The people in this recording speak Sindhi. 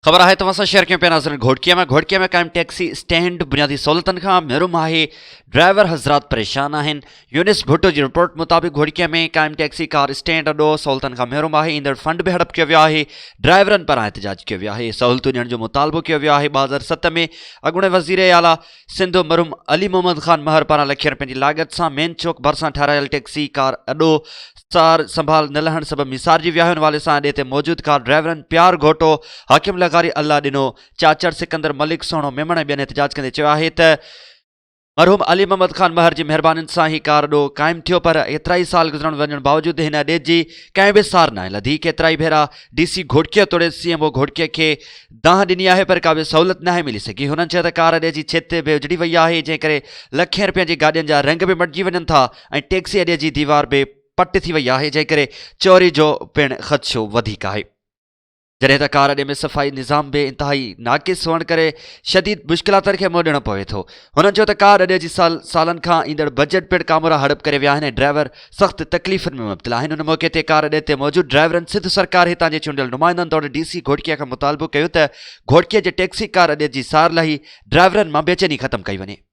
خبر آهي توهان سان شيئر ڪيون پيا ناظرين گهوٽڪي ۾ گهوٽڪي ۾ قائم ٽيڪسي اسٽينڊ بنيادي سهولتن کان محروم آهي ڊرائيور حضرات پريشان آهن يونس ڀٽو جي رپورٽ مطابق گهوٽڪي ۾ قائم ٽيڪسي ڪار اسٽينڊ اڏو سهولتن کان محروم آهي ايندڙ فنڊ به هڙپ ڪيو ويو آهي ڊرائيورن پاران احتجاج ڪيو ويو آهي سهولتون ڏيڻ جو مطالبو ڪيو ويو آهي 2007 ۾ اڳوڻي وزير اعليٰ سنڌ مرحوم علي محمد خان مهر پاران لکين رپين جي لاڳت سان مين چوڪ ڀرسان ٺهرايل ٽيڪسي ڪار اڏو سار سنڀال نه لهڻ سبب ميسارجي ويا آهن حوالي سان اڏي تي موجود ڪار ڊرائيورن پيار گهوٽو، حاڪم لغاري، الله ڏنو چاچڙ، سڪندر ملڪ، سهڻو ميمڻ ۽ ٻين احتجاج ڪندي چيو آهي ته مرحوم علي محمد خان مهر جي مهربانين سان هي ڪار اڏو قائم ٿيو پر ايترائي سال گذرڻ وڃڻ باوجود هن اڏي جي ڪنهن به سار ناهي لڌي ڪيترائي ڀيرا ڊي سي گهوٽڪي توڙي سي ايم او گهوٽڪي کي دانهن ڏني آهي پر ڪا به سهولت ناهي ملي سگهي هنن چيو ته ڪار اڏي جي ڇت به اجڙي وئي آهي جنهن ڪري لکين رپين جي گاڏين جا رنگ به مٽجي وڃن ٿا ۽ ٽيڪسي اڏي جي ديوار به پٽ ٿي وئي آهي جنهن ڪري چوري جو پڻ خدشو وڌيڪ آهي جڏهن ته ڪار اڏي ۾ صفائي نظام به انتهائي ناقص هئڻ ڪري شديد مشڪلاتن کي منهن ڏيڻو پوي ٿو هنن چيو ته ڪار اڏي جي سال سالن کان ايندڙ بجيٽ پڻ ڪامورا هڙپ ڪري ويا آهن ۽ ڊرائيور سخت تڪليفن ۾ مبتلا آهن ان موقعي تي ڪار اڏي تي موجود ڊرائيورن سنڌ سرڪار هتان جي چونڊيل نمائندن توڙي ڊي سي گهوٽڪي کان مطالبو ڪيو ته گهوٽڪي جي ٽيڪسي ڪار اڏي جي سار لهي ڊرائيورن مان بيچيني ختم ڪئي وڃي.